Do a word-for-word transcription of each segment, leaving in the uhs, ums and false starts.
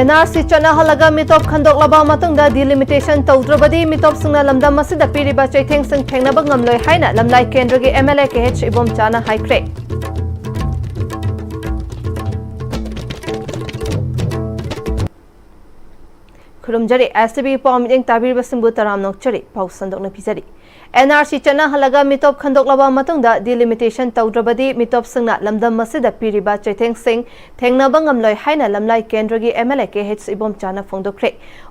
And R C ꯆꯠꯅꯍꯜꯂꯒ ꯃꯤꯇꯣꯞ ꯈꯟꯗꯣꯛꯂꯕ ꯃꯇꯨꯡꯗ delimitation ꯇꯧꯗ꯭ꯔꯕꯗꯤ ꯃꯤꯇꯣꯞꯁꯤꯡꯅ ꯂꯝꯗꯝ ꯑꯁꯤꯗ ꯄꯤꯔꯤꯕ ꯆꯩꯊꯦꯡꯁꯤꯡ ꯊꯦꯡꯅꯕ ꯉꯝꯂꯣꯏ ꯍꯥꯏꯅ ꯂꯝꯂꯥꯏ ꯀꯦꯟꯗ꯭ꯔꯒꯤ M L A K H ꯏꯕꯣꯝꯆꯥꯅ ꯍꯥꯏꯈ꯭ꯔꯦ꯫ ꯈꯨꯔꯨꯝꯖꯔꯤ꯫ ꯑꯦꯁ ꯇꯤ ꯚꯤ ꯄꯥꯎ ꯃꯤꯠꯌꯦꯡ ꯇꯥꯕꯤꯔꯤꯕꯁꯤꯡꯕꯨ ꯇꯔꯥꯝꯅ ꯑꯣꯛꯆꯔꯤ꯫ ꯄꯥꯎ ꯁꯟꯗꯣꯛꯅ ꯄꯤꯖꯔꯤ꯫ ꯑꯦꯟ ꯑꯥꯔ ꯁꯤ ꯆꯠꯅꯍꯜꯂꯒ ꯃꯤꯇꯣꯞ ꯈꯟꯗꯣꯛꯂꯕ ꯃꯇꯨꯡꯗ delimitation ꯇꯧꯗ꯭ꯔꯕꯗꯤ ꯃꯤꯇꯣꯞꯁꯤꯡꯅ ꯂꯝꯗꯝ ꯑꯁꯤꯗ ꯄꯤꯔꯤꯕ ꯆꯩꯊꯦꯡꯁꯤꯡ ꯊꯦꯡꯅꯕ ꯉꯝꯂꯣꯏ ꯍꯥꯏꯅ ꯂꯝꯂꯥꯏ ꯀꯦꯟꯗ꯭ꯔꯒꯤ M L A K H ꯏꯕꯣꯝꯆꯥꯅ ꯐꯣꯡꯗꯣꯛꯈ꯭ꯔꯦ꯫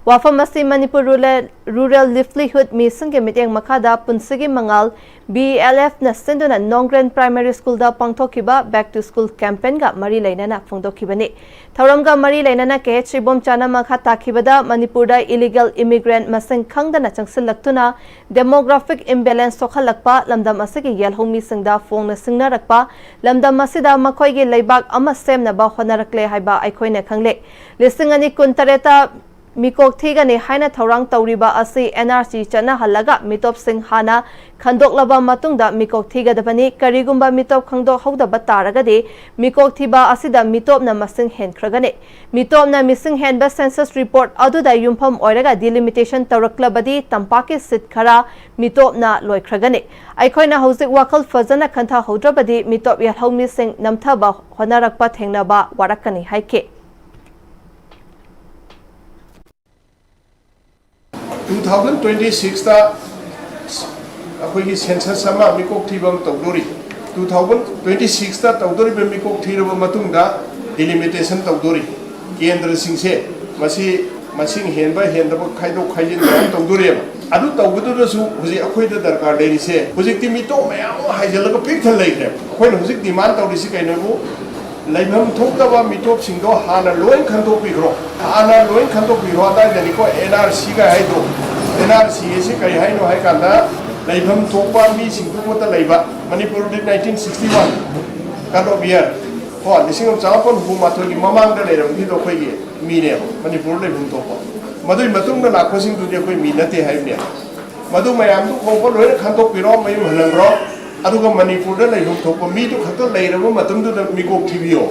ꯋꯥꯐꯝ ꯑꯁꯤ ꯃꯅꯤꯄꯨꯔ ꯔꯨꯔꯦꯜ, ꯔꯨꯔꯦꯜ ꯂꯤꯚꯂꯤꯍꯨꯗ ꯃꯤꯁꯟꯒꯤ ꯃꯤꯠꯌꯦꯡ ꯃꯈꯥꯗ ꯄꯨꯟꯁꯤꯒꯤ ꯃꯉꯥꯜ, ꯕꯤ ꯑꯦꯜ ꯑꯦꯐꯅ ꯁꯤꯟꯗꯨꯅ ꯅꯣꯡꯒ꯭ꯔꯦꯟ ꯄ꯭ꯔꯥꯏꯃꯥꯔꯤ ꯁ꯭ꯀꯨꯜꯗ ꯄꯥꯡꯊꯣꯛꯈꯤꯕ Back to School campaignꯒ ꯃꯔꯤ ꯂꯩꯅꯅ ꯐꯣꯡꯗꯣꯛꯈꯤꯕꯅꯤ꯫ ꯊꯧꯔꯝꯒ ꯃꯔꯤ ꯂꯩꯅꯅ ꯀꯦ ꯑꯩꯆ ꯏꯕꯣꯝꯆꯥꯅ ꯃꯈꯥ ꯇꯥꯈꯤꯕꯗ, ꯃꯅꯤꯄꯨꯔꯗ illegal immigrant ꯃꯁꯤꯡ ꯈꯪꯗꯅ ꯆꯪꯁꯤꯜꯂꯛꯇꯨꯅ demographic imbalance ꯊꯣꯛꯍꯜꯂꯛꯄ, ꯂꯝꯗꯝ ꯑꯁꯤꯒꯤ ꯌꯦꯜꯍꯧꯃꯤꯁꯤꯡꯗ ꯐꯣꯡꯅ ꯁꯤꯡꯅꯔꯛꯄ, ꯂꯝꯗꯝ ꯑꯁꯤꯗ ꯃꯈꯣꯏꯒꯤ ꯂꯩꯕꯥꯛ ꯑꯃ ꯁꯦꯝꯅꯕ ꯍꯣꯠꯅꯔꯛꯂꯦ ꯍꯥꯏꯕ ꯑꯩꯈꯣꯏꯅ ꯈꯪꯂꯦ꯫ ꯂꯤꯁꯤꯡ ꯑꯅꯤ ꯀꯨꯟꯇꯔꯦꯠꯇ ꯃꯤꯀꯣꯛ ꯊꯤꯒꯅꯤ ꯍꯥꯏꯅ ꯊꯧꯔꯥꯡ ꯇꯧꯔꯤꯕ ꯑꯁꯤ ꯑꯦꯟ ꯑꯥꯔ ꯁꯤ ꯆꯠꯅꯍꯜꯂꯒ ꯃꯤꯇꯣꯞꯁꯤꯡ ꯍꯥꯟꯅ ꯈꯟꯗꯣꯛꯂꯕ ꯃꯇꯨꯡꯗ ꯃꯤꯀꯣꯛ ꯊꯤꯒꯗꯕꯅꯤ꯫ ꯀꯔꯤꯒꯨꯝꯕ ꯃꯤꯇꯣꯞ ꯈꯪꯗꯣꯛꯍꯧꯗꯕ ꯇꯥꯔꯒꯗꯤ ꯃꯤꯀꯣꯛ ꯊꯤꯕ ꯑꯁꯤꯗ ꯃꯤꯇꯣꯞꯅ ꯃꯁꯤꯡ ꯍꯦꯟꯈ꯭ꯔꯒꯅꯤ꯫ ꯃꯤꯇꯣꯞꯅ ꯃꯤꯁꯤꯡ ꯍꯦꯟꯕ census report ꯑꯗꯨꯗ ꯌꯨꯝꯐꯝ ꯑꯣꯏꯔꯒ delimitation ꯇꯧꯔꯛꯂꯕꯗꯤ ꯇꯝꯄꯥꯛꯀꯤ seat ꯈꯔ ꯃꯤꯇꯣꯞꯅ ꯂꯣꯏꯈ꯭ꯔꯒꯅꯤ꯫ ꯑꯩꯈꯣꯏꯅ ꯍꯧꯖꯤꯛ ꯋꯥꯈꯜ ꯐꯖꯅ ꯈꯟꯊꯍꯧꯗ꯭ꯔꯕꯗꯤ ꯃꯤꯇꯣꯞ ꯌꯦꯜꯍꯧꯃꯤꯁꯤꯡ ꯅꯝꯊꯕ ꯍꯣꯠꯅꯔꯛꯄ ꯊꯦꯡꯅꯕ ꯋꯥꯔꯛꯀꯅꯤ ꯍꯥꯏꯈꯤ꯫ Two thousand twenty sixꯇ ꯑꯩꯈꯣꯏꯒꯤ census ꯑꯃ, ꯃꯤꯀꯣꯛ ꯊꯤꯕ ꯑꯃ ꯇꯧꯗꯣꯔꯤ꯫ Two thousand twenty sixꯇ ꯇꯧꯗꯣꯔꯤꯕ ꯃꯤꯀꯣꯛ ꯊꯤꯔꯕ ꯃꯇꯨꯡꯗ delimitation ꯇꯧꯗꯣꯔꯤ꯫ ꯀꯦꯟꯗ꯭ꯔꯁꯤꯡꯁꯦ ꯃꯁꯤ ꯃꯁꯤꯡ ꯍꯦꯟꯕ ꯍꯦꯟꯗꯕ ꯈꯥꯏꯗꯣꯛ ꯈꯥꯏꯖꯤꯟ ꯃꯌꯥꯝ ꯇꯧꯗꯣꯔꯤꯑꯕ꯫ ꯑꯗꯨ ꯇꯧꯕꯗꯨꯗꯁꯨ ꯍꯧꯖꯤꯛ ꯑꯩꯈꯣꯏꯗ ꯗꯔꯀꯥꯔ ꯂꯩꯔꯤꯁꯦ, ꯍꯧꯖꯤꯛꯇꯤ ꯃꯤꯇꯣꯞ ꯃꯌꯥꯝ ꯑꯃ ꯍꯥꯏꯖꯤꯜꯂꯒ ꯄꯤꯛ ꯊꯟ ꯂꯩꯈ꯭ꯔꯦ꯫ ꯑꯩꯈꯣꯏꯅ ꯍꯧꯖꯤꯛ demand ꯇꯧꯔꯤꯁꯤ ꯀꯩꯅꯣꯕꯨ, ꯂꯩꯐꯝ ꯊꯣꯛꯇꯕ ꯃꯤꯇꯣꯞꯁꯤꯡꯗꯣ ꯍꯥꯟꯅ ꯂꯣꯏ ꯈꯟꯗꯣꯛꯄꯤꯈ꯭ꯔꯣ꯫ ꯍꯥꯟꯅ ꯂꯣꯏ ꯈꯟꯗꯣꯛꯄꯤꯈ꯭ꯔꯣ꯫ ꯑꯗꯥꯏꯗꯅꯤꯀꯣ ꯑꯦꯟ ꯑꯥꯔ ꯁꯤꯒ ꯍꯥꯏꯗꯣ꯫ ꯑꯦꯟ ꯑꯥꯔ ꯁꯤ ꯑꯁꯤ ꯀꯔꯤ ꯍꯥꯏꯅꯣ ꯍꯥꯏ ꯀꯥꯟꯗ, ꯂꯩꯐꯝ ꯊꯣꯛꯄ ꯃꯤꯁꯤꯡꯗꯨꯃꯠꯇ ꯂꯩꯕ꯫ ꯃꯅꯤꯄꯨꯔꯗꯤ nineteen sixty one, cut off year, ꯀꯣ, ꯂꯤꯁꯤꯡ ꯑꯃ ꯆꯃꯥꯄꯟ ꯍꯨꯝꯐꯨ ꯃꯥꯊꯣꯏꯒꯤ ꯃꯃꯥꯡꯗ ꯂꯩꯔꯝꯈꯤꯗꯣ ꯑꯩꯈꯣꯏꯒꯤ ꯃꯤꯅꯦꯕ, ꯃꯅꯤꯄꯨꯔꯗ ꯂꯩꯐꯝ ꯊꯣꯛꯄ꯫ ꯃꯗꯨꯒꯤ ꯃꯇꯨꯡꯗ ꯂꯥꯛꯄꯁꯤꯡꯗꯨꯗꯤ ꯑꯩꯈꯣꯏ ꯃꯤ ꯅꯠꯇꯦ ꯍꯥꯏꯕꯅꯦꯕ꯫ ꯃꯗꯨ ꯃꯌꯥꯝꯗꯨ ꯐꯥꯎꯕ ꯂꯣꯏꯅ ꯈꯟꯗꯣꯛꯄꯤꯔꯣ, ꯃꯌꯨꯝ ꯍꯜꯍꯟꯈ꯭ꯔꯣ꯫ ꯑꯗꯨꯒ ꯃꯅꯤꯄꯨꯔꯗ ꯂꯩꯐꯝ ꯊꯣꯛꯄ ꯃꯤꯗꯨ ꯈꯛꯇ ꯂꯩꯔꯕ ꯃꯇꯝꯗꯨꯗ ꯃꯤꯀꯣꯛ ꯊꯤꯕꯤꯌꯣ꯫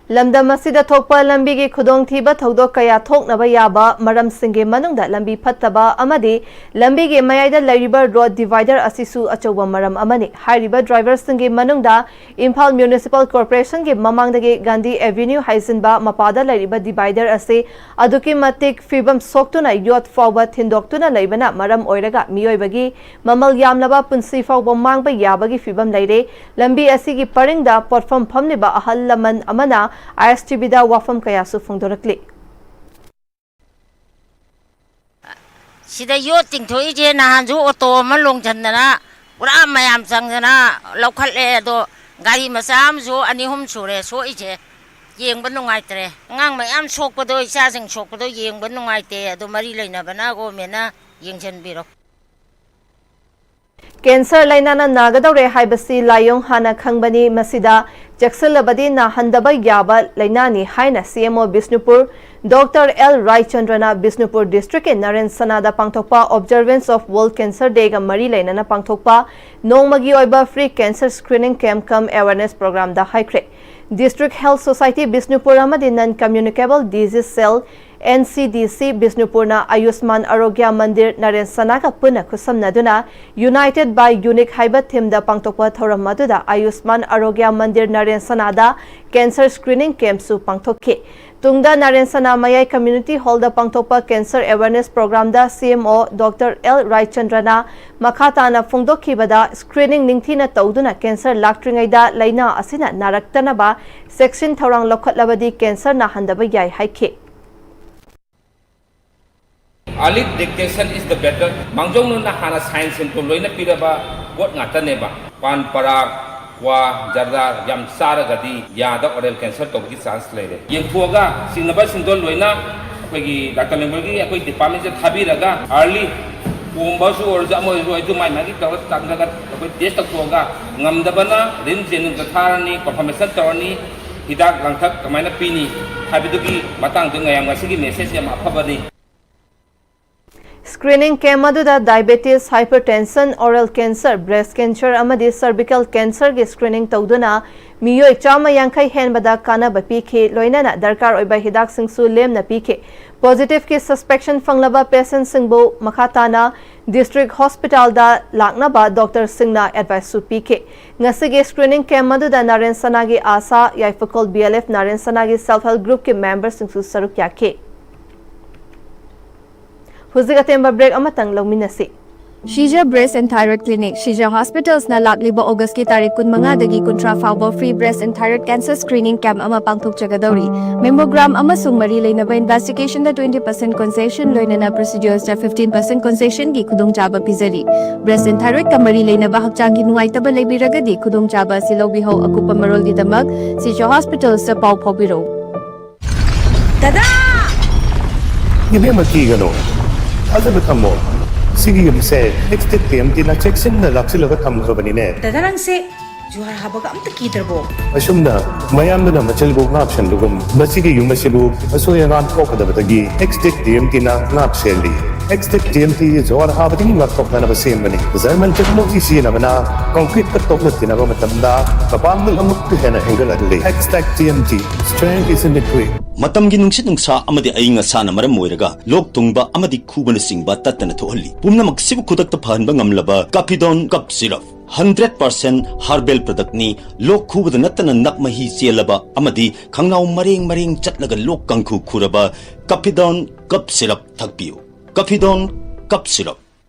ꯂꯝꯗꯝ ꯑꯁꯤꯗ ꯊꯣꯛꯄ ꯂꯝꯕꯤꯒꯤ ꯈꯨꯗꯣꯡꯊꯤꯕ ꯊꯧꯗꯣꯛ ꯀꯌꯥ ꯊꯣꯛꯅꯕ ꯌꯥꯕ ꯃꯔꯝꯁꯤꯡꯒꯤ ꯃꯅꯨꯡꯗ ꯂꯝꯕꯤ ꯐꯠꯇꯕ ꯑꯃꯗꯤ ꯂꯝꯕꯤꯒꯤ ꯃꯌꯥꯏꯗ ꯂꯩꯔꯤꯕ ꯔꯣꯗ ꯗꯤꯚꯥꯏꯗꯔ ꯑꯁꯤꯁꯨ ꯑꯆꯧꯕ ꯃꯔꯝ ꯑꯃꯅꯤ꯫ ꯍꯥꯏꯔꯤꯕ ꯗ꯭ꯔꯥꯏꯚꯔꯁꯤꯡꯒꯤ ꯃꯅꯨꯡꯗ ꯏꯝꯐꯥꯜ ꯃ꯭ꯌꯨꯅꯤꯁꯤꯄꯥꯜ ꯀꯣꯔꯄꯣꯔꯦꯁꯟꯒꯤ ꯃꯃꯥꯡꯗꯒꯤ ꯒꯥꯟꯙꯤ ꯑꯦꯚꯤꯅ꯭ꯌꯨ ꯍꯥꯏꯖꯤꯟꯕ ꯃꯄꯥꯗ ꯂꯩꯔꯤꯕ ꯗꯤꯚꯥꯏꯗꯔ ꯑꯁꯤ ꯑꯗꯨꯛꯀꯤ ꯃꯇꯤꯛ ꯐꯤꯕꯝ ꯁꯣꯛꯇꯨꯅ ꯌꯣꯠ ꯐꯥꯎꯕ ꯊꯤꯟꯗꯣꯛꯇꯨꯅ ꯂꯩꯕꯅ ꯃꯔꯝ ꯑꯣꯏꯔꯒ ꯃꯤꯑꯣꯏꯕꯒꯤ ꯃꯃꯜ ꯌꯥꯝꯂꯕ ꯄꯨꯟꯁꯤ ꯐꯥꯎꯕ ꯃꯥꯡꯕ ꯌꯥꯕꯒꯤ ꯐꯤꯕꯝ ꯂꯩꯔꯦ꯫ ꯂꯝꯕꯤ ꯑꯁꯤꯒꯤ ꯄꯔꯤꯡꯗ ꯄꯣꯠꯐꯝ ꯐꯝꯂꯤꯕ ꯑꯍꯜ ꯂꯃꯟ ꯑꯃꯅ ꯑꯥꯏ ꯑꯦꯁ ꯇꯤ ꯚꯤꯗ ꯋꯥꯐꯝ ꯀꯌꯥꯁꯨ ꯐꯣꯡꯗꯣꯔꯛꯂꯤ꯫ ꯁꯤꯗ ꯌꯣꯠ ꯇꯤꯡꯊꯣꯛꯏꯁꯦ ꯅꯍꯥꯟꯁꯨ ꯑꯣꯇꯣ ꯑꯃ ꯂꯣꯡꯁꯤꯟꯗꯅ ꯄꯨꯔꯥ ꯃꯌꯥꯝ ꯆꯪꯗꯅ ꯂꯧꯈꯠꯂꯦ꯫ ꯑꯗꯣ ꯒꯥꯔꯤ ꯃꯆꯥ ꯑꯃꯁꯨ ꯑꯅꯤ ꯑꯍꯨꯝ ꯁꯨꯔꯦ ꯁꯣꯛꯏꯁꯦ꯫ ꯌꯦꯡꯕ ꯅꯨꯡꯉꯥꯏꯇ꯭ꯔꯦ꯫ ꯑꯉꯥꯡ ꯃꯌꯥꯝ ꯁꯣꯛꯄꯗꯣ, ꯏꯆꯥꯁꯤꯡ ꯁꯣꯛꯄꯗꯣ ꯌꯦꯡꯕ ꯅꯨꯡꯉꯥꯏꯇꯦ꯫ ꯑꯗꯣ ꯃꯔꯤ ꯂꯩꯅꯕꯅ ꯒꯣꯃꯦꯟꯅ ꯌꯦꯡꯁꯤꯟꯕꯤꯔꯣ꯫ ꯀꯦꯟꯁꯔ ꯂꯥꯏꯅꯥꯅ ꯅꯥꯒꯗꯧꯔꯦ ꯍꯥꯏꯕꯁꯤ ꯂꯥꯏꯑꯣꯡ ꯍꯥꯟꯅ ꯈꯪꯕꯅꯤ꯫ ꯃꯁꯤꯗ ꯆꯦꯛꯁꯤꯜꯂꯕꯗꯤ ꯅꯥꯍꯟꯗꯕ ꯌꯥꯕ ꯂꯥꯏꯅꯥꯅꯤ ꯍꯥꯏꯅ ꯁꯤ M O Bishnupur doctor L ꯔꯥꯏꯆꯟꯗ꯭ꯔꯅ Bishnupur ꯗꯤꯁꯇ꯭ꯔꯤꯛꯀꯤ ꯅꯔꯦꯟ ꯁꯅꯥꯗ ꯄꯥꯡꯊꯣꯛꯄ Observance of World Cancer Dayꯒ ꯃꯔꯤ ꯂꯩꯅꯅ ꯄꯥꯡꯊꯣꯛꯄ ꯅꯣꯡꯃꯒꯤ ꯑꯣꯏꯕ free cancer screening camp cum awareness programꯗ ꯍꯥꯏꯈ꯭ꯔꯦ꯫ District Health Society ꯕꯤꯁꯅꯨꯄꯨꯔ ꯑꯃꯗꯤ Non Communicable Disease Cell, N C D ꯁꯤ ꯕꯤꯁꯅꯨꯄꯨꯔꯅ ꯑꯌꯨꯁꯃꯥꯟ ꯑꯔꯣꯒ꯭ꯌ ꯃꯟꯗꯤꯔ ꯅꯔꯦꯟ ꯁꯅꯥꯒ ꯄꯨꯟꯅ ꯈꯨꯠꯁꯝꯅꯗꯨꯅ United by Unique ꯍꯥꯏꯕ themeꯗ ꯄꯥꯡꯊꯣꯛꯄ ꯊꯧꯔꯝ ꯑꯗꯨꯗ ꯑꯌꯨꯁꯃꯥꯟ ꯑꯔꯣꯒ꯭ꯌ ꯃꯟꯗꯤꯔ ꯅꯔꯦꯟ ꯁꯅꯥꯗ cancer screening campꯁꯨ ꯄꯥꯡꯊꯣꯛꯈꯤ꯫ ꯇꯨꯡꯗ ꯅꯔꯦꯟ ꯁꯅꯥ ꯃꯌꯥꯏ community hallꯗ ꯄꯥꯡꯊꯣꯛꯄ cancer awareness programꯗ ꯁꯤ ꯑꯦꯝ ꯑꯣ ꯗꯣꯛꯇꯔ ꯑꯦꯜ ꯔꯥꯏꯆꯟꯗ꯭ꯔꯅ ꯃꯈꯥ ꯇꯥꯅ ꯐꯣꯡꯗꯣꯛꯈꯤꯕꯗ, screening ꯅꯤꯡꯊꯤꯅ ꯇꯧꯗꯨꯅ cancer ꯂꯥꯛꯇ꯭ꯔꯤꯉꯩꯗ ꯂꯥꯏꯅꯥ ꯑꯁꯤꯅ ꯅꯥꯔꯛꯇꯅꯕ ꯆꯦꯛꯁꯤꯟ ꯊꯧꯔꯥꯡ ꯂꯧꯈꯠꯂꯕꯗꯤ cancer ꯅꯥꯍꯟꯗꯕ ꯌꯥꯏ ꯍꯥꯏꯈꯤ꯫ Early detection is the better. ꯃꯥꯡꯖꯧꯅꯅ ꯍꯥꯟꯅ sign symptom ꯂꯣꯏꯅ ꯄꯤꯔꯕ ꯄꯣꯠ ꯉꯥꯛꯇꯅꯦꯕ꯫ ꯄꯥꯟ ꯄꯔꯥ, ꯀ꯭ꯋꯥ, ꯖꯔꯗꯥ ꯌꯥꯝ ꯆꯥꯔꯒꯗꯤ ꯌꯥꯗ oral cancer ꯇꯧꯕꯒꯤ chance ꯂꯩꯔꯦ꯫ ꯌꯦꯡꯊꯣꯛꯑꯒ ꯁꯤꯡꯅꯕꯁꯤꯡꯗꯣ ꯂꯣꯏꯅ ꯑꯩꯈꯣꯏꯒꯤ ꯗꯥꯛꯇꯔ ꯂꯦꯡꯕꯒꯤ ꯑꯩꯈꯣꯏ departmentꯁꯦ ꯊꯥꯕꯤꯔꯒ early ꯄꯣꯝꯕꯁꯨ ꯑꯣꯏꯔꯁꯨ ꯑꯃ ꯑꯣꯏꯔꯁꯨ ꯑꯗꯨ ꯃꯥꯏ ꯃꯥꯒꯤ ꯇꯧꯔꯒ ꯆꯪꯉꯒ ꯑꯩꯈꯣꯏ test ꯇꯧꯊꯣꯛꯑꯒ ꯉꯝꯗꯕꯅ ꯔꯤꯝꯁ ꯖꯦꯅꯤꯝꯁꯇ ꯊꯥꯔꯅꯤ, confirmation ꯇꯧꯔꯅꯤ, ꯍꯤꯗꯥꯛ ꯂꯥꯡꯊꯛ ꯀꯃꯥꯏꯅ ꯄꯤꯅꯤ ꯍꯥꯏꯕꯗꯨꯒꯤ ꯃꯇꯥꯡꯗ ꯃꯌꯥꯝ ꯉꯁꯤꯒꯤ message ꯌꯥꯝ ꯑꯐꯕꯅꯤ꯫ Screening camp ꯑꯗꯨꯗ diabetes, hypertension, oral cancer, breast cancer ꯑꯃꯗꯤ cervical cancerꯒꯤ screening ꯇꯧꯗꯨꯅ ꯃꯤꯑꯣꯏ ꯆꯥꯝꯃ ꯌꯥꯡꯈꯩ ꯍꯦꯟꯕꯗ ꯀꯥꯟꯅꯕ ꯄꯤꯈꯤ꯫ ꯂꯣꯏꯅꯅ ꯗꯔꯀꯥꯔ ꯑꯣꯏꯕ ꯍꯤꯗꯥꯛꯁꯤꯡꯁꯨ ꯂꯦꯝꯅ ꯄꯤꯈꯤ꯫ Positiveꯀꯤ suspicion ꯐꯪꯂꯕ patientꯁꯤꯡꯕꯨ ꯃꯈꯥ ꯇꯥꯅ district hospitalꯗ ꯂꯥꯛꯅꯕ doctorꯁꯤꯡꯅ adviceꯁꯨ ꯄꯤꯈꯤ꯫ ꯉꯁꯤꯒꯤ screening camp ꯑꯗꯨꯗ ꯅꯥꯔꯦꯟ ꯁꯅꯥꯒꯤ ꯑꯥꯁꯥ, ꯌꯥꯏꯐꯈꯣꯜ BLF ꯅꯥꯔꯦꯟ ꯁꯅꯥꯒꯤ self help groupꯀꯤ memberꯁꯤꯡꯁꯨ ꯁꯔꯨꯛ ꯌꯥꯈꯤ꯫ ꯍꯧꯖꯤꯛ ꯑꯇꯦꯟꯕ break ꯑꯃꯇꯪ ꯂꯧꯃꯤꯟꯅꯁꯤ꯫ Shija Breast and Thyroid Clinic, Shija Hospitals ꯅ ꯂꯥꯛꯂꯤꯕ Augustꯀꯤ ꯇꯥꯔꯤꯛ ꯀꯨꯟꯃꯉꯥꯗꯒꯤ ꯀꯨꯟꯊ꯭ꯔꯥ ꯐꯥꯎꯕ free breast and thyroid cancer screening camp ꯑꯃ ꯄꯥꯡꯊꯣꯛꯆꯒꯗꯧꯔꯤ꯫ Mammogram ꯑꯃꯁꯨꯡ ꯃꯔꯤ ꯂꯩꯅꯕ investigationꯗ twenty percent concession ꯂꯣꯏꯅꯅ proceduresꯇ fifteen percent concessionꯒꯤ ꯈꯨꯗꯣꯡꯆꯥꯕ ꯄꯤꯖꯔꯤ꯫ Breast and thyroidꯀ ꯃꯔꯤ ꯂꯩꯅꯕ ꯍꯛꯆꯥꯡꯒꯤ ꯅꯨꯡꯉꯥꯏꯇꯕ ꯂꯩꯕꯤꯔꯒꯗꯤ ꯈꯨꯗꯣꯡꯆꯥꯕ ꯑꯁꯤ ꯂꯧꯕꯤꯍꯧ꯫ ꯑꯀꯨꯞꯄ ꯃꯔꯣꯜꯒꯤꯗꯃꯛ Shija Hospitals ꯇ ꯄꯥꯎ ꯐꯥꯎꯕꯤꯔꯧ꯫ ꯗꯗꯥ! ꯏꯕꯦꯝꯃ, ꯀꯤꯒꯅꯨ꯫ ꯊꯥꯖꯕ ꯊꯝꯃꯣ꯫ ꯁꯤꯒꯤ ꯌꯨꯝꯁꯦ Extech TMTꯅ ꯆꯦꯛꯁꯤꯟꯅ ꯂꯥꯛꯁꯤꯜꯂꯒ ꯊꯝꯈ꯭ꯔꯕꯅꯤꯅꯦ꯫ ꯗꯗꯥ, ꯅꯪꯁꯦ ꯖꯨꯍꯥꯔ ꯍꯥꯕꯒ ꯑꯝꯇ ꯀꯤꯗ꯭ꯔꯕꯣ? ꯑꯁꯨꯝꯅ ꯃꯌꯥꯝꯗꯨꯅ ꯃꯆꯤꯜꯕꯨ ꯉꯥꯛꯁꯦꯟꯕꯒꯨꯝ, ꯃꯁꯤꯒꯤ ꯌꯨꯝ ꯑꯁꯤꯕꯨ ꯑꯁꯣꯏ ꯑꯉꯥꯝ ꯊꯣꯛꯀꯗꯕꯗꯒꯤ Extech TMTꯅ ꯉꯥꯛ ꯁꯦꯜꯂꯤ꯫ Extech TMT ꯖꯨꯍꯥꯔ ꯍꯥꯕꯗꯒꯤ ꯉꯥꯛꯊꯣꯛꯅꯅꯕ ꯁꯦꯝꯕꯅꯤ꯫ German technology ꯁꯤꯖꯤꯟꯅꯕꯅ concrete ꯀ ꯇꯣꯛꯅ ꯊꯤꯅꯕ ꯃꯇꯝꯗ ꯃꯄꯥꯡꯒꯜ ꯑꯃꯨꯛꯀ ꯍꯦꯟꯅ ꯍꯦꯟꯒꯠꯍꯜꯂꯤ꯫ Extech TMT, strength is in the grit. ꯃꯇꯝꯒꯤ ꯅꯨꯡꯁꯤꯠ ꯅꯨꯡꯁꯥ ꯑꯃꯗꯤ ꯑꯏꯪ ꯑꯁꯥꯅ ꯃꯔꯝ ꯑꯣꯏꯔꯒ ꯂꯣꯛ ꯊꯨꯡꯕ ꯑꯃꯗꯤ ꯈꯨꯕꯅꯆꯤꯡꯕ ꯇꯠꯇꯅ ꯊꯣꯛꯍꯜꯂꯤ꯫ ꯄꯨꯝꯅꯃꯛꯁꯤꯕꯨ ꯈꯨꯗꯛꯇ ꯐꯍꯟꯕ ꯉꯝꯂꯕ Capidon Cup Syrup, hundred percent herbal productꯅꯤ꯫ ꯂꯣꯛ ꯈꯨꯕꯗ ꯅꯠꯇꯅ ꯅꯞ ꯃꯍꯤ ꯆꯦꯜꯂꯕ ꯑꯃꯗꯤ ꯈꯪꯅꯥꯎ ꯃꯔꯦꯡ ꯃꯔꯦꯡ ꯆꯠꯂꯒ ꯂꯣꯛ ꯀꯥꯡꯈꯨ ꯈꯨꯔꯕ Capidon Cup Syrup ꯊꯛꯄꯤꯌꯨ꯫ Capidon Cup Syrup꯫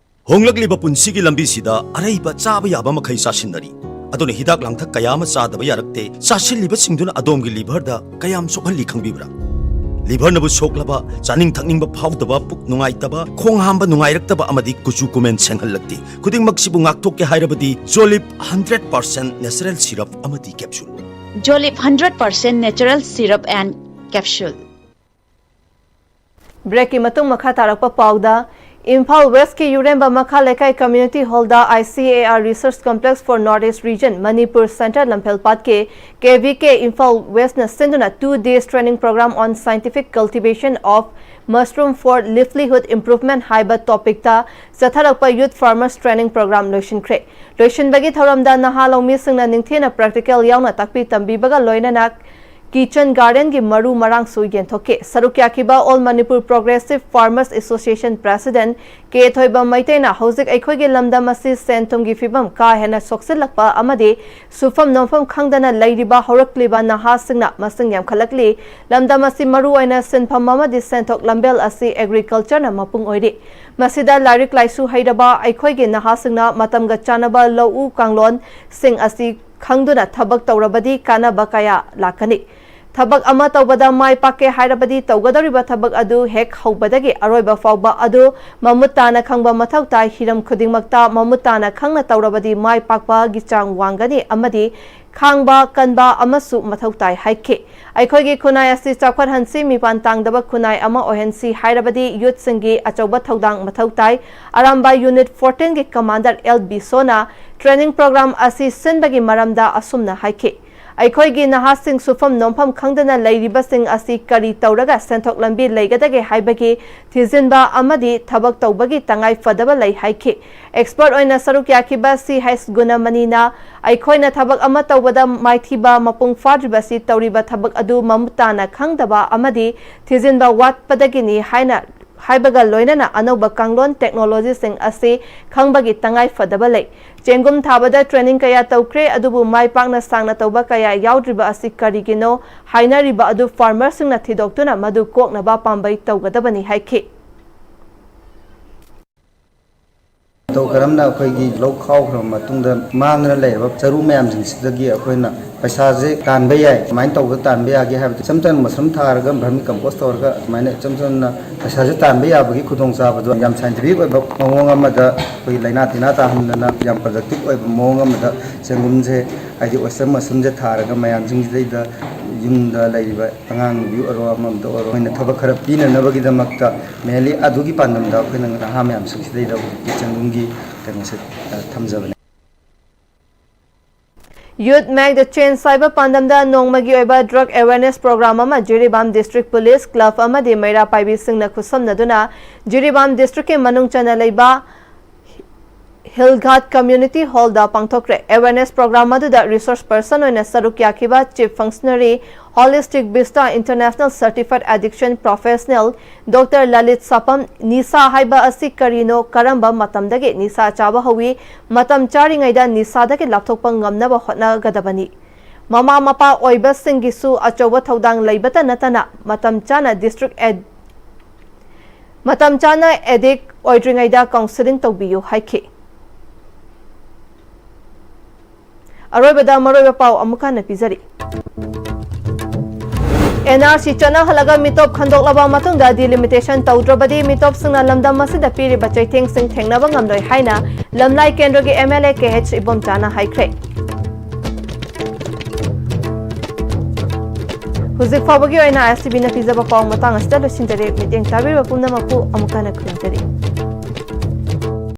ꯍꯣꯡꯂꯛꯂꯤꯕ ꯄꯨꯟꯁꯤꯒꯤ ꯂꯝꯕꯤꯁꯤꯗ ꯑꯔꯩꯕ ꯆꯥꯕ ꯌꯥꯕ ꯃꯈꯩ ꯆꯥꯁꯤꯟꯅꯔꯤ꯫ ꯑꯗꯨꯅ ꯍꯤꯗꯥꯛ ꯂꯥꯡꯊꯛ ꯀꯌꯥ ꯑꯃ ꯆꯥꯗꯕ ꯌꯥꯔꯛꯇꯦ꯫ ꯆꯥꯁꯤꯜꯂꯤꯕꯁꯤꯡꯗꯨꯅ ꯑꯗꯣꯝꯒꯤ liverꯗ ꯀꯌꯥꯝ ꯁꯣꯛꯍꯜꯂꯤ ꯈꯪꯕꯤꯕ꯭ꯔꯥ? Liverꯅꯕꯨ ꯁꯣꯛꯂꯕ, ꯆꯥꯅꯤꯡ ꯊꯛꯅꯤꯡꯕ ꯐꯥꯎꯗꯕ, ꯄꯨꯛ ꯅꯨꯡꯉꯥꯏꯇꯕ, ꯈꯣꯡ ꯍꯥꯝꯕ ꯅꯨꯡꯉꯥꯏꯔꯛꯇꯕ ꯑꯃꯗꯤ ꯀꯨꯆꯨ ꯀꯨꯃꯦꯟ ꯁꯦꯡꯍꯜꯂꯛꯇꯦ꯫ ꯈꯨꯗꯤꯡꯃꯛꯁꯤꯕꯨ ꯉꯥꯛꯊꯣꯛꯀꯦ ꯍꯥꯏꯔꯕꯗꯤ Jolib hundred percent natural syrup ꯑꯃꯗꯤ capsule꯫ Jolib hundred percent natural syrup and capsule꯫ Breakꯀꯤ ꯃꯇꯨꯡ ꯃꯈꯥ ꯇꯥꯔꯛꯄ ꯄꯥꯎꯗ, ꯏꯝꯐꯥꯜ ꯋꯦꯁꯀꯤ ꯌꯨꯔꯦꯝꯕ ꯃꯈꯥ ꯂꯩꯀꯥꯏ ꯀꯝꯃ꯭ꯌꯨꯅꯤꯇꯤ ꯍꯣꯜꯗ I C A R Research Complex for North East Region, Manipur centre ꯂꯝꯐꯦꯜꯄꯥꯠꯀꯤ K V K ꯏꯝꯐꯥꯜ ꯋꯦꯁꯅ ꯁꯤꯟꯗꯨꯅ two days training program on scientific cultivation of mushroom for livelihood improvement ꯍꯥꯏꯕ ꯇꯣꯄꯤꯛꯇ ꯆꯠꯊꯔꯛꯄ Youth Farmers Training Program ꯂꯣꯏꯁꯤꯟꯈ꯭ꯔꯦ꯫ ꯂꯣꯏꯁꯤꯟꯕꯒꯤ ꯊꯧꯔꯝꯗ ꯅꯍꯥ ꯂꯧꯃꯤꯁꯤꯡꯅ ꯅꯤꯡꯊꯤꯅ ꯄ꯭ꯔꯦꯛꯇꯤꯀꯦꯜ ꯌꯥꯎꯅ ꯇꯥꯛꯄꯤ ꯇꯝꯕꯤꯕꯒ ꯂꯣꯏꯅꯅ ꯀꯤꯆꯟ ꯒꯥꯔꯗꯦꯟꯒꯤ ꯃꯔꯨ ꯃꯔꯥꯡꯁꯨ ꯌꯦꯟꯊꯣꯛꯈꯤ꯫ ꯁꯔꯨꯛ ꯌꯥꯈꯤꯕ All Manipur Progressive Farmers Association President K ꯊꯣꯏꯕ ꯃꯩꯇꯩꯅ ꯍꯧꯖꯤꯛ ꯑꯩꯈꯣꯏꯒꯤ ꯂꯝꯗꯝ ꯑꯁꯤ ꯁꯦꯟ ꯊꯨꯝꯒꯤ ꯐꯤꯕꯝ ꯀꯥ ꯍꯦꯟꯅ ꯁꯣꯛꯆꯤꯜꯂꯛꯄ ꯑꯃꯗꯤ ꯁꯨꯐꯝ ꯅꯣꯝꯐꯝ ꯈꯪꯗꯅ ꯂꯩꯔꯤꯕ ꯍꯧꯔꯛꯂꯤꯕ ꯅꯍꯥꯁꯤꯡꯅ ꯃꯁꯤꯡ ꯌꯥꯝꯈꯠꯂꯛꯂꯤ꯫ ꯂꯝꯗꯝ ꯑꯁꯤ ꯃꯔꯨ ꯑꯣꯏꯅ ꯁꯤꯟꯐꯝ ꯑꯃꯗꯤ ꯁꯦꯟꯊꯣꯛ ꯂꯝꯕꯦꯜ ꯑꯁꯤ agricultureꯅ ꯃꯄꯨꯡ ꯑꯣꯏꯔꯤ꯫ ꯃꯁꯤꯗ ꯂꯥꯏꯔꯤꯛ ꯂꯥꯏꯁꯨ ꯍꯩꯔꯕ ꯑꯩꯈꯣꯏꯒꯤ ꯅꯍꯥꯁꯤꯡꯅ ꯃꯇꯝꯒ ꯆꯥꯟꯅꯕ ꯂꯧꯎ ꯀꯥꯡꯂꯣꯟꯁꯤꯡ ꯑꯁꯤ ꯈꯪꯗꯨꯅ ꯊꯕꯛ ꯇꯧꯔꯕꯗꯤ ꯀꯥꯟꯅꯕ ꯀꯌꯥ ꯂꯥꯛꯀꯅꯤ꯫ ꯊꯕꯛ ꯑꯃ ꯇꯧꯕꯗ ꯃꯥꯏ ꯄꯥꯛꯀꯦ ꯍꯥꯏꯔꯕꯗꯤ ꯇꯧꯒꯗꯧꯔꯤꯕ ꯊꯕꯛ ꯑꯗꯨ ꯍꯦꯛ ꯍꯧꯕꯗꯒꯤ ꯑꯔꯣꯏꯕ ꯐꯥꯎꯕ ꯑꯗꯨ ꯃꯃꯨꯠ ꯇꯥꯅ ꯈꯪꯕ ꯃꯊꯧ ꯇꯥꯏ꯫ ꯍꯤꯔꯝ ꯈꯨꯗꯤꯡꯃꯛꯇ ꯃꯃꯨꯠ ꯇꯥꯅ ꯈꯪꯅ ꯇꯧꯔꯕꯗꯤ ꯃꯥꯏ ꯄꯥꯛꯄꯒꯤ ꯆꯥꯡ ꯋꯥꯡꯒꯅꯤ ꯑꯃꯗꯤ ꯈꯥꯡꯕ ꯀꯟꯕ ꯑꯃꯁꯨ ꯃꯊꯧ ꯇꯥꯏ ꯍꯥꯏꯈꯤ꯫ ꯑꯩꯈꯣꯏꯒꯤ ꯈꯨꯟꯅꯥꯏ ꯑꯁꯤ ꯆꯥꯎꯈꯠꯍꯟꯁꯤ, ꯃꯤꯄꯥꯟ ꯇꯥꯡꯗꯕ ꯈꯨꯟꯅꯥꯏ ꯑꯃ ꯑꯣꯏꯍꯟꯁꯤ ꯍꯥꯏꯔꯕꯗꯤ youthꯁꯤꯡꯒꯤ ꯑꯆꯧꯕ ꯊꯧꯗꯥꯡ ꯃꯊꯧ ꯇꯥꯏ꯫ Arambai Unit fourteenꯒꯤ commander L ꯕꯤꯁꯣꯅ training program ꯑꯁꯤ ꯁꯤꯟꯕꯒꯤ ꯃꯔꯝꯗ ꯑꯁꯨꯝꯅ ꯍꯥꯏꯈꯤ, ꯑꯩꯈꯣꯏꯒꯤ ꯅꯍꯥꯁꯤꯡ ꯁꯨꯐꯝ ꯅꯣꯝꯐꯝ ꯈꯪꯗꯅ ꯂꯩꯔꯤꯕꯁꯤꯡ ꯑꯁꯤ ꯀꯔꯤ ꯇꯧꯔꯒ ꯁꯦꯟꯊꯣꯛ ꯂꯝꯕꯤ ꯂꯩꯒꯗꯒꯦ ꯍꯥꯏꯕꯒꯤ ꯊꯤꯖꯤꯟꯕ ꯑꯃꯗꯤ ꯊꯕꯛ ꯇꯧꯕꯒꯤ ꯇꯉꯥꯏ ꯐꯗꯕ ꯂꯩ ꯍꯥꯏꯈꯤ꯫ Expert ꯑꯣꯏꯅ ꯁꯔꯨꯛ ꯌꯥꯈꯤꯕ C H ꯒꯨꯅꯃꯅꯤꯅ ꯑꯩꯈꯣꯏꯅ ꯊꯕꯛ ꯑꯃ ꯇꯧꯕꯗ ꯃꯥꯏꯊꯤꯕ ꯃꯄꯨꯡ ꯐꯥꯗ꯭ꯔꯤꯕꯁꯤ ꯇꯧꯔꯤꯕ ꯊꯕꯛ ꯑꯗꯨ ꯃꯃꯨꯠ ꯇꯥꯅ ꯈꯪꯗꯕ ꯑꯃꯗꯤ ꯊꯤꯖꯤꯟꯕ ꯋꯥꯠꯄꯗꯒꯤꯅꯤ ꯍꯥꯏꯅ ꯍꯥꯏꯕꯒ ꯂꯣꯏꯅꯅ ꯑꯅꯧꯕ ꯀꯥꯡꯂꯣꯟ technologyꯁꯤꯡ ꯑꯁꯤ ꯈꯪꯕꯒꯤ ꯇꯉꯥꯏ ꯐꯗꯕ ꯂꯩ꯫ ꯆꯦꯡꯒꯨꯝ ꯊꯥꯕꯗ training ꯀꯌꯥ ꯇꯧꯈ꯭ꯔꯦ, ꯑꯗꯨꯕꯨ ꯃꯥꯏ ꯄꯥꯛꯅ ꯁꯥꯡꯅ ꯇꯧꯕ ꯀꯌꯥ ꯌꯥꯎꯗ꯭ꯔꯤꯕ ꯑꯁꯤ ꯀꯔꯤꯒꯤꯅꯣ ꯍꯥꯏꯅꯔꯤꯕ ꯑꯗꯨ farmerꯁꯤꯡꯅ ꯊꯤꯗꯣꯛꯇꯨꯅ ꯃꯗꯨ ꯀꯣꯛꯅꯕ ꯄꯥꯝꯕꯩ ꯇꯧꯒꯗꯕꯅꯤ ꯍꯥꯏꯈꯤ꯫ ꯃꯇꯧ ꯀꯔꯝꯅ ꯑꯩꯈꯣꯏꯒꯤ ꯂꯧ ꯈꯥꯎꯈ꯭ꯔꯕ ꯃꯇꯨꯡꯗ ꯃꯥꯡꯗꯅ ꯂꯩꯔꯕ ꯆꯔꯨ ꯃꯌꯥꯝꯁꯤꯡꯁꯤꯗꯒꯤ ꯑꯩꯈꯣꯏꯅ ꯄꯩꯁꯥꯁꯦ ꯇꯥꯟꯕ ꯌꯥꯏ, ꯀꯃꯥꯏꯅ ꯇꯧꯕꯗ ꯇꯥꯟꯕ ꯌꯥꯒꯦ ꯍꯥꯏꯕꯗ, ꯏꯆꯝ ꯆꯝꯅ ꯃꯁꯔꯨꯝ ꯊꯥꯔꯒ, ꯚꯔꯃꯤ ꯀꯝꯄꯣꯁ ꯇꯧꯔꯒ, ꯑꯗꯨꯃꯥꯏꯅ ꯏꯆꯝ ꯆꯝꯅ ꯄꯩꯁꯥꯁꯦ ꯇꯥꯟꯕ ꯌꯥꯕꯒꯤ ꯈꯨꯗꯣꯡꯆꯥꯕꯗꯣ ꯌꯥꯝ scientific ꯑꯣꯏꯕ ꯃꯑꯣꯡ ꯑꯃꯗ, ꯑꯩꯈꯣꯏꯒꯤ ꯂꯥꯏꯅꯥ ꯇꯤꯟꯅꯥ ꯇꯥꯍꯟꯗꯅ ꯌꯥꯝ productive ꯑꯣꯏꯕ ꯃꯑꯣꯡ ꯑꯃꯗ ꯆꯦꯡꯒꯨꯝꯁꯦ, ꯍꯥꯏꯗꯤ oyster mushroomꯁꯦ ꯊꯥꯔꯒ ꯃꯌꯥꯝꯁꯤꯡꯁꯤꯗꯩꯗ, ꯌꯨꯝꯗ ꯂꯩꯔꯤꯕ ꯑꯉꯥꯡ ꯅꯨꯕꯤ ꯑꯣꯏꯔꯣ, ꯑꯃꯃꯝꯗ ꯑꯣꯏꯔꯣ, ꯑꯩꯈꯣꯏꯅ ꯊꯕꯛ ꯈꯔ ꯄꯤꯅꯅꯕꯒꯤꯗꯃꯛꯇ, mainly ꯑꯗꯨꯒꯤ ꯄꯥꯟꯗꯝꯗ ꯑꯩꯈꯣꯏꯅ ꯅꯍꯥ ꯃꯌꯥꯝꯁꯤꯡꯁꯤꯗꯩꯗ ꯍꯧꯖꯤꯛꯀꯤ ꯆꯦꯡꯒꯨꯝꯒꯤ ꯀꯩꯅꯣꯁꯦ, ꯑ, ꯊꯝꯖꯕꯅꯦ꯫ Youth Make the Change ꯍꯥꯏꯕ ꯄꯥꯟꯗꯝꯗ ꯅꯣꯡꯃꯒꯤ ꯑꯣꯏꯕ drug awareness program ꯑꯃ ꯖꯤꯔꯤꯕꯥꯝ District Police, club ꯑꯃꯗꯤ ꯃꯩꯔꯥ ꯄꯥꯏꯕꯤꯁꯤꯡꯅ ꯈꯨꯠꯁꯝꯅꯗꯨꯅ ꯖꯤꯔꯤꯕꯥꯝ districtꯀꯤ ꯃꯅꯨꯡ ꯆꯟꯅ ꯂꯩꯕ ꯍꯤꯜꯒꯥꯠ Community Hallꯗ ꯄꯥꯡꯊꯣꯛꯈ꯭ꯔꯦ꯫ Awareness program ꯑꯗꯨꯗ resource person ꯑꯣꯏꯅ ꯁꯔꯨꯛ ꯌꯥꯈꯤꯕ Chief Functionary, Holistic Vista International Certified Addiction Professional, Doctor Lalit ꯁꯥꯄꯝ, ꯅꯤꯁꯥ ꯍꯥꯏꯕ ꯑꯁꯤ ꯀꯔꯤꯅꯣ, ꯀꯔꯝꯕ ꯃꯇꯝꯗꯒꯤ ꯅꯤꯁꯥ ꯆꯥꯕ ꯍꯧꯏ, ꯃꯇꯝ ꯆꯥꯔꯤꯉꯩꯗ ꯅꯤꯁꯥꯗꯒꯤ ꯂꯥꯞꯊꯣꯛꯄ ꯉꯝꯅꯕ ꯍꯣꯠꯅꯒꯗꯕꯅꯤ꯫ ꯃꯃꯥ ꯃꯄꯥ ꯑꯣꯏꯕꯁꯤꯡꯒꯤꯁꯨ ꯑꯆꯧꯕ ꯊꯧꯗꯥꯡ ꯂꯩꯕꯇ ꯅꯠꯇꯅ ꯃꯇꯝ ꯆꯥꯅ district ad-, ꯃꯇꯝ ꯆꯥꯅ addict ꯑꯣꯏꯗ꯭ꯔꯤꯉꯩꯗ counselling ꯇꯧꯕꯤꯌꯨ ꯍꯥꯏꯈꯤ꯫ ꯑꯔꯣꯏꯕꯗ ꯃꯔꯨꯑꯣꯏꯕ ꯄꯥꯎ ꯑꯃꯨꯛ ꯍꯟꯅ ꯄꯤꯖꯔꯤ꯫ NRC ꯆꯠꯅꯍꯜꯂꯒ ꯃꯤꯇꯣꯞ ꯈꯟꯗꯣꯛꯂꯕ ꯃꯇꯨꯡꯗ delimitation ꯇꯧꯗ꯭ꯔꯕꯗꯤ ꯃꯤꯇꯣꯞꯁꯤꯡꯅ ꯂꯝꯗꯝ ꯑꯁꯤꯗ ꯄꯤꯔꯤꯕ ꯆꯩꯊꯦꯡꯁꯤꯡ ꯊꯦꯡꯅꯕ ꯉꯝꯂꯣꯏ ꯍꯥꯏꯅ ꯂꯝꯂꯥꯏ ꯀꯦꯟꯗ꯭ꯔꯒꯤ MLA ꯀꯦ ꯑꯩꯆ ꯏꯕꯣꯝꯆꯥꯅ ꯍꯥꯏꯈ꯭ꯔꯦ꯫ ꯍꯧꯖꯤꯛ ꯐꯥꯎꯕꯒꯤ ꯑꯣꯏꯅ STVꯅ ꯄꯤꯖꯕ ꯄꯥꯎ ꯃꯇꯥꯡ ꯑꯁꯤꯗ ꯂꯣꯏꯁꯤꯟꯖꯔꯦ꯫ ꯃꯤꯠꯌꯦꯡ ꯇꯥꯕꯤꯔꯤꯕ ꯄꯨꯝꯅꯃꯛꯄꯨ ꯑꯃꯨꯛ ꯍꯟꯅ ꯈꯨꯔꯨꯝꯖꯔꯤ꯫